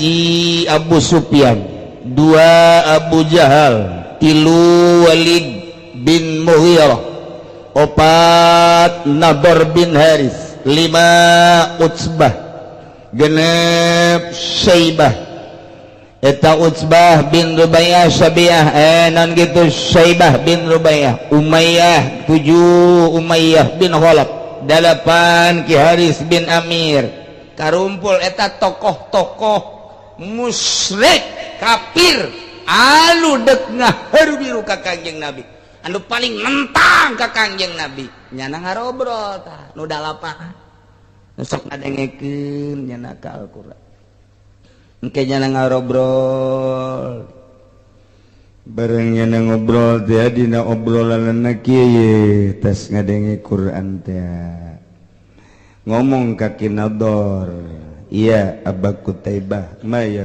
Hiji Abu Sufyan, dua Abu Jahal, tilu Walid bin Mughirah, opat Nador bin Haris, lima Utsbah, 6 Syaibah. Eta Utsbah bin Rubaiyah, Syabiah, eh non gitu, Syaibah bin Rubaiyah, Umayyah, tujuh Umayyah bin Khalaf, dalapan Ki Haris bin Amir. Karumpul eta tokoh-tokoh musyrik kafir anu dek ngaharu biru ka Kangjeng Nabi, anu paling nentang ka Kangjeng Nabi. Nyana ngarobrol tah nu dalapan, nu sok ngadengekeun nyana ka Al-Qur'an. Engke nyana ngarobrol bareng, nyana ngobrol teh, dina obrolan kieu ye, tas ngadenge Quran teh ngomong ka Ki Nador, "Iya, Aba Kutaibah, ma ya